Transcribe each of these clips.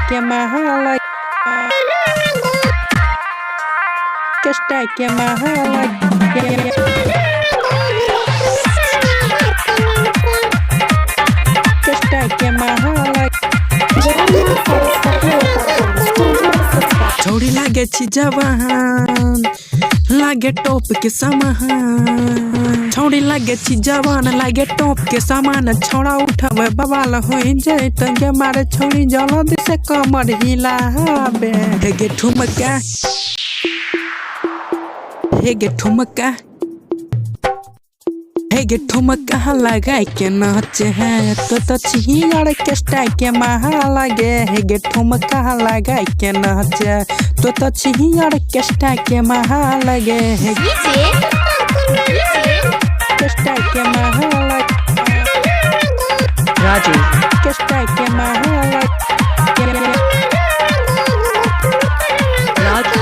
के महल, ऑर्केस्ट्रा के महल, ऑर्केस्ट्रा के महल। जय मां सरस्वती रिकॉर्डिंग स्टूडियो सिसवा। छौड़ी लागे छी जवान, लागे टॉप के सामान। छौड़ी लागे छी जवान, लागे टॉप के सामान। छौड़ा उठबे बवाल होई जाए त गे मारे छौड़ी जल्दी से कमर हिलाबे। हे गे ठुमका, हे गे ठुमका, हे गे ठुमका लगाई के नाच है तो छी ऑर्केस्ट्रा के महा लगे। हे गे ठुमका लगाई के नाच तो छी ऑर्केस्ट्रा के महा लगे। हे ऑर्केस्ट्रा के महा लगे, Raju, orchestra के महा लगे, Raju,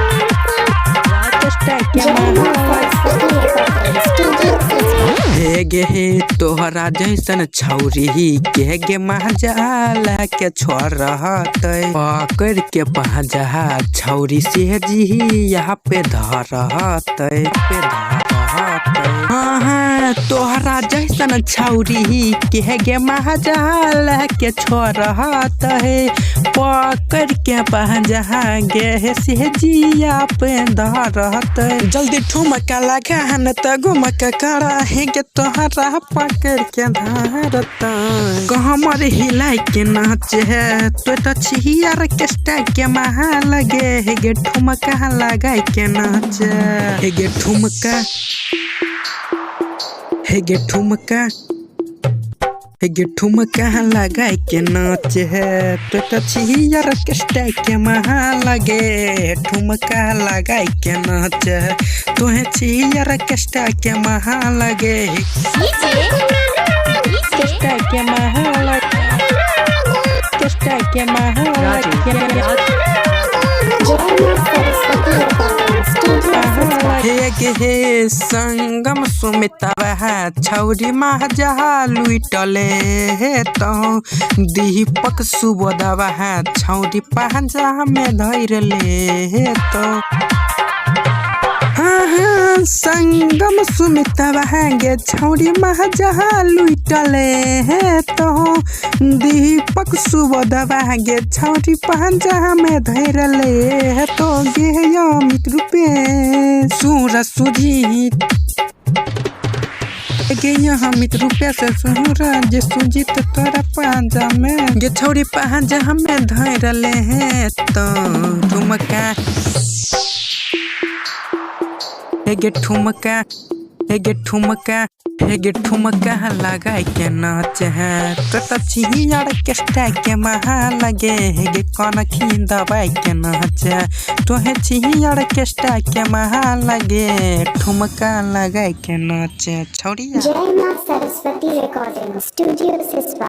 orchestra के जय महा मां लगे। Saraswati recording studio Siswa. हे गे हे तोहरा जैसन छौरी के गे महाजाल के छोड़ रहतै, पकड़ के पहजा छौरी से जी यहाँ पे धरतै, पे धरतै। हाँ हाँ तोहरा जैसन छौरी के गे महाजाल के छोड़ रहतै, पकड़ के पहजा गे से जिया पे धरतै। जल्दी ठुमका लगा हन त घुमका करा है के तोहरा पकड़ के धरतै। कहमर हिलाई के नाच है तो त छी ऑर्केस्ट्रा के महा लगे। हे गे ठुमका लगाई के नाच, हे गे ठुमका, हे गे ठुमका, हे गे ठुमका लगाई के नाच है तो त छी ऑर्केस्ट्रा के महा लगे। ठुमका लगाई के नाच तोहे छी ऑर्केस्ट्रा के महा लगे, ऑर्केस्ट्रा के महा लगे, ऑर्केस्ट्रा के महा Raju, लगे। Raju, जय मां सरस्वती रिकॉर्डिंग स्टूडियो सिसवा। हे गे हे संगम सुमितवा छौरी महाजहा लुटले हे तो दीपक सुबोधवा छौरी पहजा में धैर ले हे तो। हाँ हाँ संगम सुमितवा गे छौरी महाजहा लुटले हे तो दीपक सुबोधवा गे छौरी पहजा में धैर ले हे तो। गे अमित रूपे सूरज सुजीत गे अमित रूपे से सूरज सुजीत तोरा पांजा में गे छौरी पांजा में धैर ले हे तो ठुमका, हे गे ठुमका, हे गे ठुमका, हे गे ठुमका लगाई के नाच है तो छी ऑर्केस्ट्रा के महा लगे। हे गे कनखी दबाई के नाच तोहे छी ऑर्केस्ट्रा के महा लगे, ठुमका लगाई के नाच छौरिया। जय मां सरस्वती रिकॉर्डिंग स्टूडियो सिसवा।